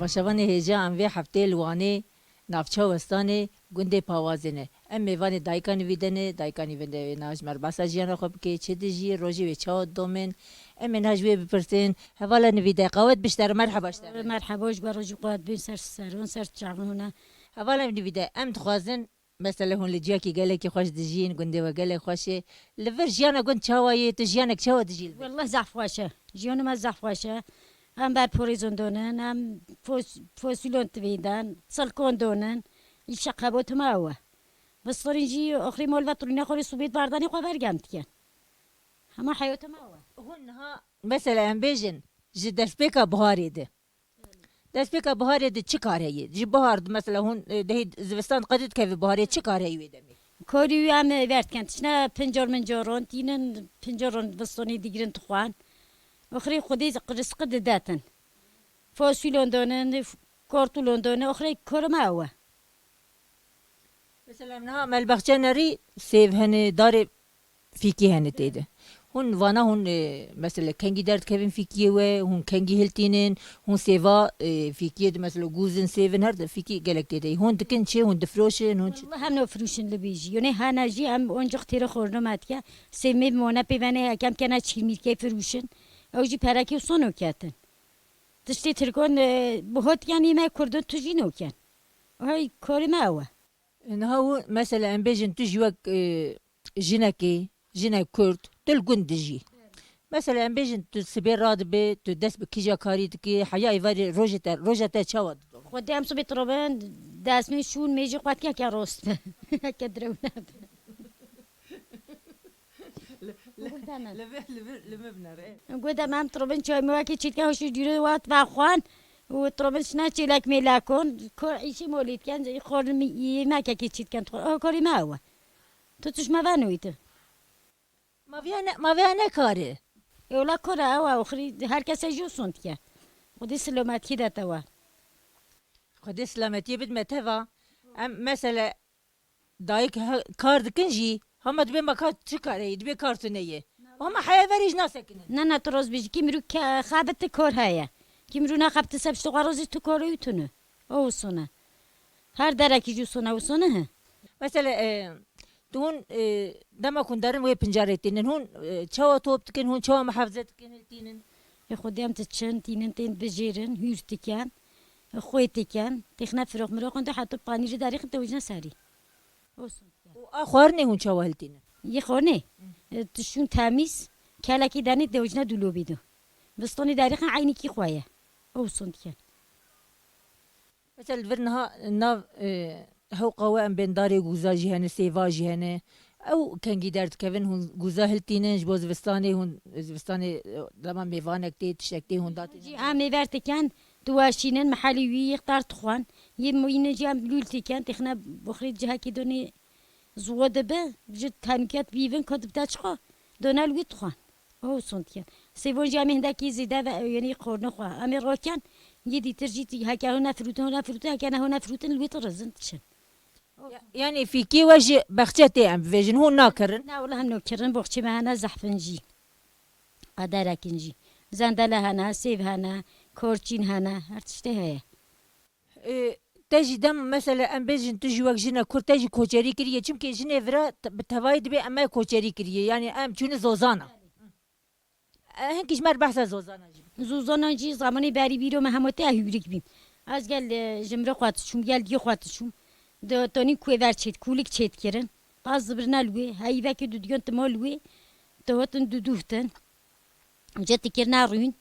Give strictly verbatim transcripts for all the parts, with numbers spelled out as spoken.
Şevanê hêja em vê hefteyê li Wanê navça Westanê gundê Pawazê ne. Em mêvanê dayika nivî de ne, dayika nivî de wê niha ji me re behsa jiyana xwe bike, çi dijî, rojê wê çawa didomin. Em ê niha ji wê bipirsin. Hevala nivî de, qawet bişter, merheba ji te re. Merheba, ji ber rojî qawet bin ser seron, ser çavin hûn e. Hevala nivî de, em dixwazin, mesela hûn li ciyakî gelekî xweş dijîn, gundê we gelek xweş e. Li vir jiyana gund çawa ye, tu jiyanek çawa dijî li vir? Wallah zehf xweş e. Jiyana me zehf xweş e. Em ber porêzon donin, em fos-, fosîlon tivînden, silkon donin. Îşe qebot me ew e. Bistirîn jî oxirî mol ve turîne xwe lê subêt bardanê xwe bergem dikin. Hema heyota me ew e. Hûn niha, mesela em bêjin, ji destpêka biharê de. Destpêka biharê de çi kar heye? Ji bihar de mesela hûn, e, dehî zivistan qedî dikeve biharê, çi kar heye wê demê? Korî wî em ê ver dikin. Tiştine pincar mincaron tînin, pincaron vistonî digirin dixwan. Oxirî xwedî rizqi didetin. Fosûlon donin, kortûlon donin. Oxirî koro me ew e. Mesela niha me li bexçe nerî sêv hene, darê fîkî hene tê de. Hûn vana hûn, e, mesela kengî derdikevin fîkiyê we, hûn kengî hiltînin, hûn sêva, e, fîkiyê de mesela gûzin, sêvin, her fîkî gelek tê de. Hûn dikin çi, hûn difiroşin, hûn çi? Wallahî em nafirûşin li bê jî. Yonê hene jî em oncik têre xorno me dike. Sêvmê bi mone pê venê hekem kena çîrmîrkê firûşin. Ew jî perekê sono ketin. Tiştê tirkon, e, bi hot yanî me kurdin tu jî noken. Hay korê me ew e. Niha û mesela em bêjin tu ji wek, e, jinekê, jinek kurd, tu li gund dijî. Mesela em bêjin tu sibê radibe, tu dest bi kîja karî dikî, heya êvarê rojê te, roja te çawa didome? Xwedê em sibê tirobin, destmê şûn, mêjî xwe dike heke rost be. Heke direw nebe. Li, li, Gul demem. Li vir, li vir, li vir binere. Gul demem, tirobin çay me wekî çîtke hoşû dûre wat vexwan. Û tirobin şina çêlek mêlekon. Kor îşî molî diken, xornimî yemekekî çîtken. O korî me ew e. Tu tişt me venûyî tu. Ma viya ne, ma viya ne karî? E, ola kor e, ew e, oxirî her kese jî son dike. Xwedê silometiyê de te we. Xwedê silametiyê bid me teva. Em mesele dayik he-, kar dikin jî, hema dibê me kar çi kar heye, dibê kar tune ye. Hema heya verê jî nasekinin. Na, na, tu roz bijî, kî mirû ke-, xebit kor heye. Kî mirû naxebit se piştî xwe rozî tu kor û tune. O sone. Her derekî jî sone û sone he. Mesela, e, tu hûn, e, dema ku hûn derin wê pincarê tînin, hûn, e, çawa top dikin, hûn çawa muhafaze dikin, tînin? Ê Xwedê em diçin, tînin tên bijêrin, hûr dikin, xwê dikin, têxine firox miroxin de heta panîrî derêxin te wijne serî. Olsun dikin. Û a xwarinê hûn çawa hiltînin? Yê xwarinê? E, tişûn temîz, kelekî denê de wijne dûlobî de. Vistonî derêxin eynîkî xwe ye. Olsun dikin. Mesela li vir niha nav, e, hewqa we em bên darê gûza jî hene, sêva jî hene. Ew kengî derdikevin, hûn gûza hiltînin, ji bo zivistanê hûn, zivistanê, e, dema mêvanek tê, tiştek tê, hûn datînin. Jî em ê ver dikin, diweşînin, mihelî wî yê xtar dixwan. Yê mîne jî em lûl dikin, têxine boxirê cihekî donê ziwo dibe, ji tenûket bîvin, ku dibde çixwe, done li wî dixwan. Ew son dikin. Sêvon jî em ê hindekî zêde ve, yanî xorno xwe. Em ê roken, yê dîtir jî tî-, heke hûn nefirûtin, hûn nefirûtin, heke ne hûn nefirûtin, li wê dirizin diçin. Ya-, yanî fîkî we ji bexçe tê em bivêjin, hûn nakirin? Na, wela hûn nakirin, boxçê me hene zehfin jî. Qederekin jî. Zendele hene, sêv hene, korçîn hene, her tiştê heye. E, te jî dem, mesela, em bêjin, tu jî wek jinek kurd te jî koçerî kiriye. Çimkî jinê vira te-, bi tevayî dibê em me koçerî kiriye. Yanî em çûne zozana. E, hinkî ji me re behsa zozana jî bike. Zozana jî zamanê berî bîro me hema te hûrik bî. Ez gel, e, jimre xwe diçûm, gel diyê xwe diçûm. Di tonî kuê ver çêt, kûlik çêt kirin. Qaz zibirine li wê, heyî vekê dudiyon timo li wê. Dihotin duduhtin. Cê dikirina rûn.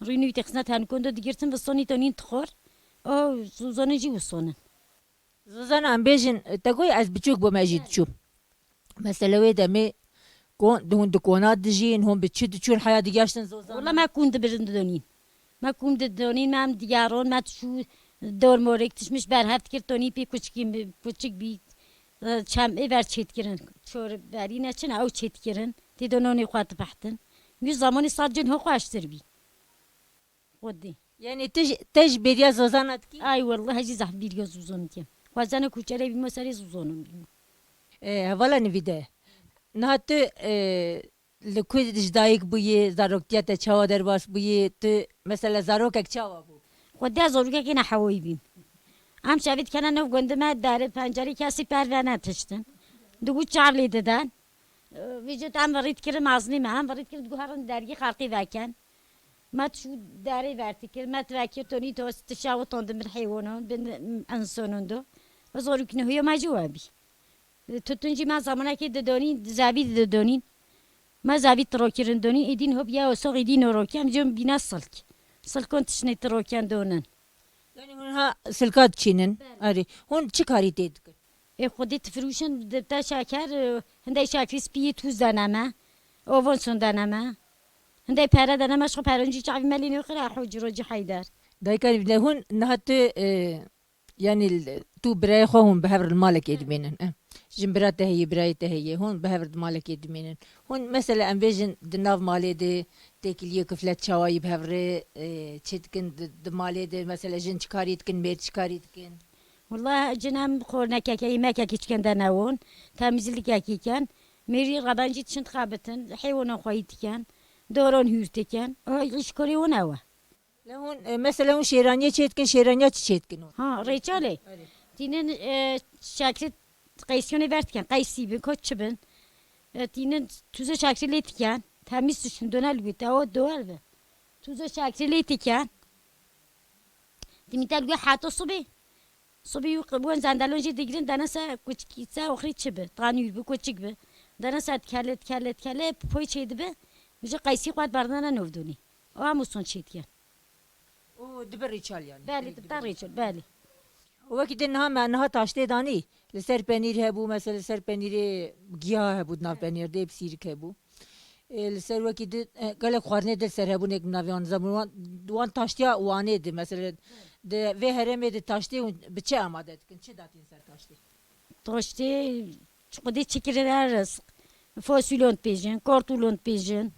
Rûn wî têxisna tenikondo digirtin, visonî tonîn tixor. O zozanê jî wisonin. Zozana em bêjin, te goyê ez biçûk bûm, ez jî diçûm. Mesele wê demê kon, hûn di kona dijîn, hûn bi çi diçûn heya digeştin zozana? Wala me kûn dibirin didonîn. Me kûn didonîn, me em digeron, me diçû dor morek tişmiş berhev dikir, tonî pê kuçikî, kuçik bî, çem ê ver çêtkirin. Çor berî ne çin, ew çêtkirin. Tê de nonê xwe dibehtin. Wî zamanî sed cin ho xweştir bî. Xwedî. Yanî tu ji, te ji bêriya zozana dikî? Ay wallah, ez jî zehf bêriya zozan dikim. Xwezana ku çere bîmo serê zozanan bîmo. E, hevala nivî de. Niha tu, e, li ku ji dayik bûyî, zaroktiya te çawa derbas bûyî? Tu mesela zarokek çawa bû? Xwedê ez zarokekî nehewoyî bîm. Em şevê dikene nav gundê me, derê pencerê kesî per venetiştin. Digot çav lê diden. Vêca em virî dikirin mezinê me, em virî dikirin digot herin dergî xelkê veken. Me tu derê ver dikir, me tu vekir tonî to tişa û ton di min heywanon, bin insanon do. Zarokî nehuya me jî we bî. Tutun jî me zamanekê didonîn, zavî didonîn. Me zavî tirokirin donîn, îdîn hop ya osoq îdîn orokem, cem bîna silk. Silkon tişnê tiroken donin. Yani hûn ha silka diçînin. Erê. Hûn çi karî tê dikin? Ê xwedî difirûşin, di te şeker, e, hindê şekrî spiyê tûz dene me. Ovon son dene me. Hindê pere dene me, ji xwe peroncî çavî me lê nêxire, ho ciro cî heyder. Dayika, hûn niha tu, e, yani tu birayê xwe hûn bi hev re li malekê dimînin. Eh. Jin bira te heye, birayê te heye. Hûn bi hev re di malekê dimînin. Hûn mesela em bêjin di nav malê de têkiliyê kiflet çawayî bi hev re, e, çê dikin di, di malê de mesela jin çi karî dikin, mêr çi karî dikin? Wela cin em xornekeke, yemekekî çikin de newon, temizlikekî ken. Mêrî rebencî çin dixebitin, heywanan xweyî dikin, doron hûr dikin. O îşkorê wan ew e. Lê hûn, e, mesela hûn şêraniyê çê dikin, şêraniya çi çê dikin hûn? Ha, rêçelê. Tînin, e, şekrî qeysiyonê ver dikin, qeysî bin, ko çi bin. E, tînin tuzo şekrî lê dikin, temîz dişin, done li wî, te o dower bi. Tuzo şekrî lê dikin. Dimî te li wî heta sibê. Sibê wî qi-, wan zendelon jî digirin, dene se kuçkî, se oxirî çi bi, tanîr bi, kuçik bi. Dene se dikele, dikele, dikele, poy çê dibi. Ji qeysî xwe berdane novdonî. O hemû son çê dikin. Û dibe rîçal yani. Belê, dibe rîçal, belê. Û wekî din niha me niha taştê danî. Li ser penîr hebû, mesela li ser penîrê giya hebû, di nav penîr de hep sîrik hebû. Ê, li ser wekî di, e, gelek xwarinê di li ser hebûn êk bi navê wan nizam wan, wan taştiya wanê di, mesela di vê herêmê di taştê hûn bi çi amade dikin? Çi datîn ser taştê? Taştê çiqudî çikirine rizq. Fasulyon dibêjin, kartulyon dibêjin,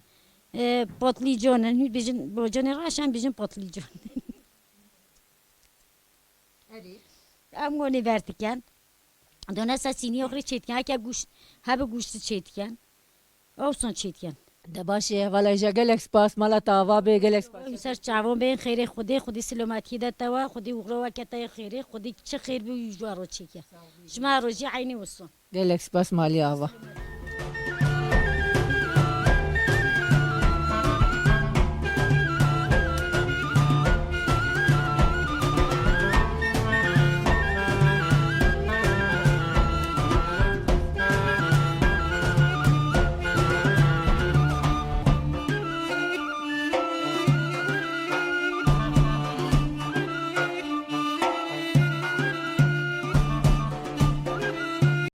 e, patlîcan in, hûn dibêjin, bacanê reş em bêjin patlîcan. Erê. Em gonê ver dikin. Done ser sînî oxirî çê dikin. Heke gûşt, hebe gûşti çê dikin. Ew son çê dikin. De baş e, hevala hêja gelek spas, mala te ava be, gelek spas. Em ser çavon bên, xêrê Xwedê, Xwedê silometiyê de te wa, Xwedê uxra weke te yê xêrê, Xwedê çi xêr bi wî ji wa ro çêke. Ji me rojî eynî wisin. Gelek spas malî ava.